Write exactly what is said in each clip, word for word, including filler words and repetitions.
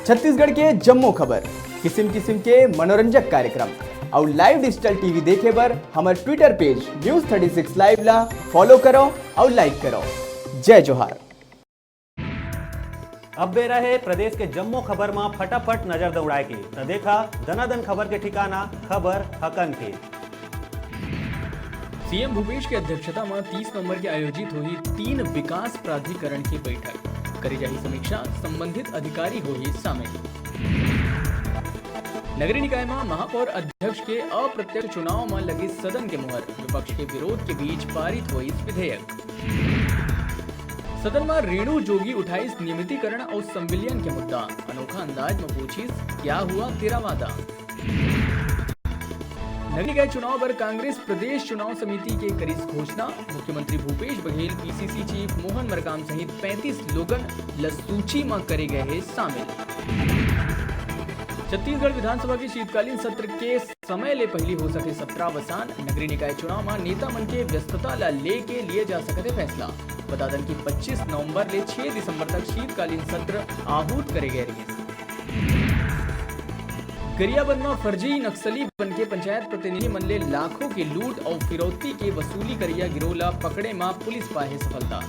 छत्तीसगढ़ के जम्मो खबर, किसिम किसिम के मनोरंजक कार्यक्रम अउ live digital TV देखे बर हमर Twitter page News thirty six Live ला follow करो अउ like करो। जय जोहार। अब बेरा हे प्रदेश के जम्मो खबर म फटाफट नजर दौड़ाए के, त देखा दनादन खबर के ठिकाना, खबर हकन के। सीएम भूपेश के अध्यक्षता म तीस नवंबर के आयोजित होही तीन विकास प्राधिकरण के बैठक, करे जाही समीक्षा, संबंधित अधिकारी होही शामिल। नगरीय निकाय म महापौर अध्यक्ष के अप्रत्यक्ष चुनाव म लगिस सदन के मुहर, विपक्ष के विरोध के बीच पारित होइस विधेयक। सदन म रेणु जोगी उठाइस नियमितीकरण अउ संविलियन के मुद्दा, अनोखा अंदाज म पूछिस, क्या हुआ तेरा वादा? नगरीय निकाय चुनाव बर कांग्रेस प्रदेश चुनाव समिति के करिस घोषणा, मुख्यमंत्री भूपेश बघेल, पीसीसी चीफ मोहन मरकाम सहित पैंतीस लोगन ल सूची म करे गए हे शामिल। छत्तीसगढ़ विधानसभा के शीतकालीन सत्र के समय ले पहिली हो सकथे सत्रावसान, नगरीय निकाय चुनाव म नेता मन के व्यस्तता ल लेके लिए जा सकथे फैसला। बता दन कि पच्चीस नवंबर ले छह दिसंबर तक शीतकालीन सत्र आहूत करे गए रहिस। गरियाबंद म फर्जी नक्सली बनके पंचायत प्रतिनिधि मन ले लाखों के लूट अउ फिरौती के वसूली करइया गिरोह ल पकड़े म पुलिस पाहे सफलता।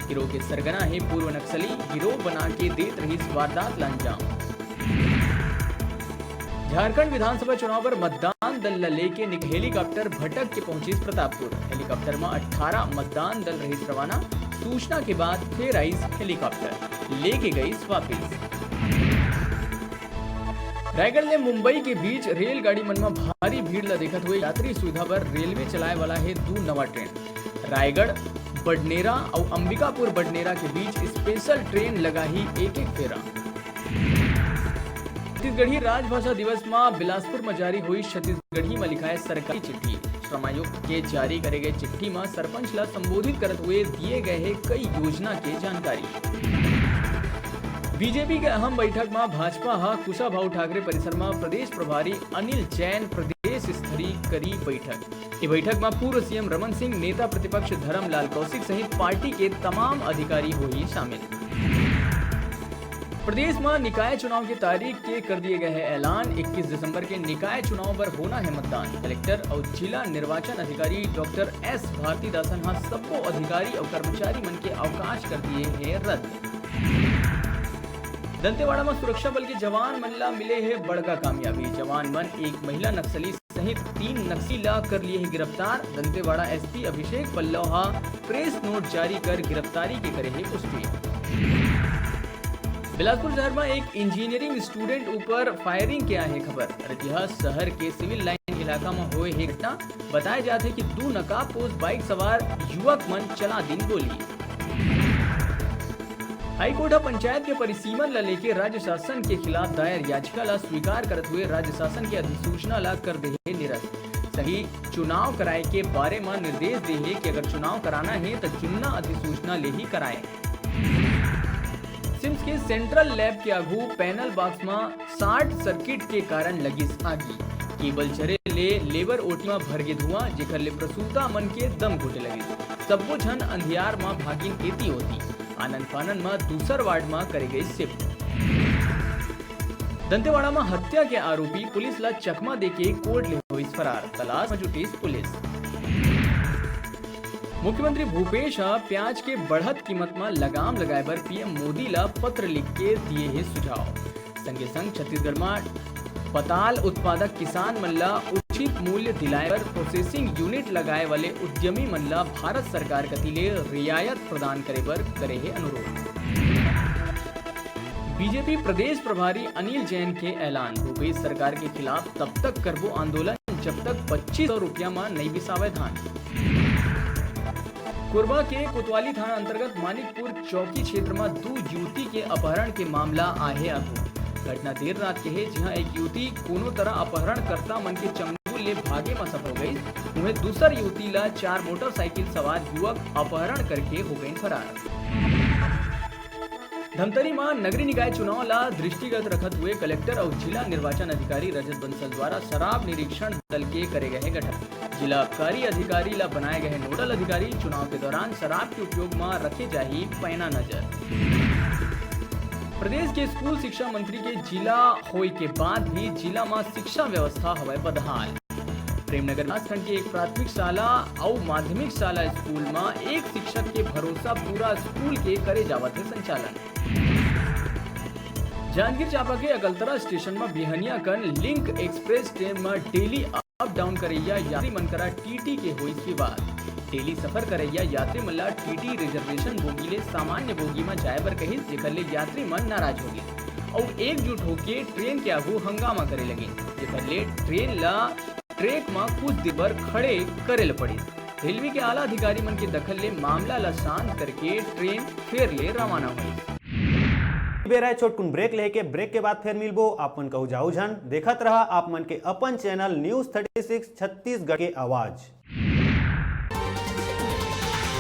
गिरोह के सरगना हे पूर्व नक्सली, गिरोह बना के देत रहिस वारदात ल अंजाम। झारखंड विधानसभा चुनाव बर मतदान दल ल लेके निक-, हेलीकॉप्टर भटक के पहुंचिस प्रतापपुर। हेलीकॉप्टर म अट्ठारह मतदान दल रहिस रवाना। सूचना के बाद फेर आइस हेलीकॉप्टर, लेके गइस वापिस। रायगढ़ ले मुंबई के बीच रेलगाड़ी मन म भारी भीड़ ल देखत हुए यात्री सुविधा बर रेलवे चलाए वाला हे दू नवा ट्रेन। रायगढ़ बडनेरा अउ अंबिकापुर बडनेरा के बीच स्पेशल ट्रेन लगाही एक एक फेरा। छत्तीसगढ़ी राजभाषा दिवस म बिलासपुर म जारी होइस छत्तीसगढ़ी म लिखाए सरकारी चिट्ठी। श्रम आयुक्त के जारी करे गए चिट्ठी म सरपंच ल संबोधित करत हुए दिए गए हे कई योजना के जानकारी। बीजेपी के अहम बैठक म भाजपा ह कुशाभाऊ ठाकरे परिसर म प्रदेश प्रभारी अनिल जैन प्रदेश स्तरीय करी बैठक। ए बैठक म पूर्व सीएम रमन सिंह, नेता प्रतिपक्ष धरमलाल कौशिक सहित पार्टी के तमाम अधिकारी होही शामिल। प्रदेश म निकाय चुनाव के तारीख के कर दिए गए हे ऐलान। इक्कीस दिसंबर के निकाय चुनाव बर होना हे मतदान। कलेक्टर अउ जिला निर्वाचन अधिकारी डॉक्टर एस भारतीदासन ह सब्बो अधिकारी अउ कर्मचारी मन के अवकाश कर दिए हे रद्द। दंतेवाड़ा म सुरक्षा बल के जवान मन ला मिले हे बड़का कामयाबी। जवान मन एक महिला नक्सली सहित तीन नक्सली ला कर लिए हे गिरफ्तार। दंतेवाड़ा एसपी अभिषेक पल्लव ह प्रेस नोट जारी कर गिरफ्तारी के करे हे पुष्टि। बिलासपुर शहर म एक इंजीनियरिंग स्टूडेंट ऊपर फायरिंग के आहे खबर। रतिहा शहर के सिविल लाइन इलाका म होए हे घटना। बताए जात हे कि दू नकाबपोश बाइक सवार युवक मन चला दिन गोली। हाईकोर्ट ह पंचायत के परिसीमन ल लेके राज्य शासन के खिलाफ दायर याचिका ल स्वीकार करत हुए राज्य शासन के अधिसूचना ल कर दे हे निरस्त। संगही चुनाव कराए के बारे म निर्देश दे हे कि अगर चुनाव कराना हे त जुन्ना अधिसूचना ले ही कराए। सिम्स के सेंट्रल लैब के आगू पैनल बॉक्स म शॉर्ट सर्किट के कारण लगिस आगी। केबल जरे ले लेबर ओटी म भर गे धुआं, जेकर ले प्रसूता मन के दम घुटे लगिस। सब्बो झन अंधियार म भागिन एती ओती। आनंद फानंद म दूसर वार्ड म करे गइस शिफ्ट। दंतेवाड़ा म हत्या के आरोपी पुलिस ल चकमा देके कोर्ट ले होइस फरार, तलाश म जुटिस पुलिस। मुख्यमंत्री भूपेश ह प्याज के बढ़त कीमत म लगाम लगाए बर पीएम मोदी ल पत्र लिख के दिए हे सुझाव। संगे संग छत्तीसगढ़ म पताल उत्पादक किसान मन ल उचित मूल्य दिलाए बर प्रोसेसिंग यूनिट लगाए वाले उद्यमी मन ल भारत सरकार कति ले रियायत प्रदान करे बर करे हे अनुरोध। बीजेपी प्रदेश प्रभारी अनिल जैन के ऐलान, भूपेश सरकार के खिलाफ तब तक करबो आंदोलन जब तक पच्चीस सौ रुपया म नइ बिसावय धान। कोरबा के कोतवाली थाना अंतर्गत मानिकपुर चौकी क्षेत्र म दू युवती के अपहरण के मामला आहे आगू। घटना देर रात के हे, जिहां एक युवती कोनो तरह अपहरणकर्ता मन के चंगुल ले भागे म सफल हो गई। उहें दूसर युवती ला चार मोटरसाइकिल सवार युवक अपहरण करके हो गए फरार। धमतरी म नगरीय निकाय चुनाव ला दृष्टिगत रखत हुए कलेक्टर अउ जिला निर्वाचन अधिकारी रजत बंसल द्वारा शराब निरीक्षण दल के करे गए हे गठन। जिला आबकारी अधिकारी ला बनाए गए हे नोडल अधिकारी। चुनाव के दौरान शराब के उपयोग म रखे जाही पैना नजर। प्रदेश के स्कूल शिक्षा मंत्री के जिला होए के बाद भी जिला म शिक्षा व्यवस्था हवय बदहाल। प्रेमनगर विकासखंड के एक प्राथमिक शाला अउ माध्यमिक शाला स्कूल म एक शिक्षक के भरोसा पूरा स्कूल के करे जावत हे संचालन। जांजगीर चांपा के अगलतरा स्टेशन म बिहनिया कन लिंक एक्सप्रेस ट्रेन म डेली अप डाउन करइया यात्री मन करा टीटी के होइस विवाद। डेली सफर करइया यात्री मन ला टीटी रिजर्वेशन बोगी ले सामान्य बोगी म जाए बर कहिस, जेकर ले यात्री मन नाराज हो गे अउ एकजुट होके ट्रेन के आगू हंगामा करे लगे, जेकर ले ट्रेन ला ट्रैक म कुछ देर बर खड़े करे ल पड़िस। रेलवे के आला अधिकारी मन के दखल ले मामला ला शांत करके ट्रेन फेर ले रवाना होइस। बेरा हे छोटकुन ब्रेक लेके, ब्रेक के बाद फेर मिलबो। आप मन कहू जाऊ झन, देखत रहा आप मन के अपन channel news thirty six Chhattisgarh के आवाज।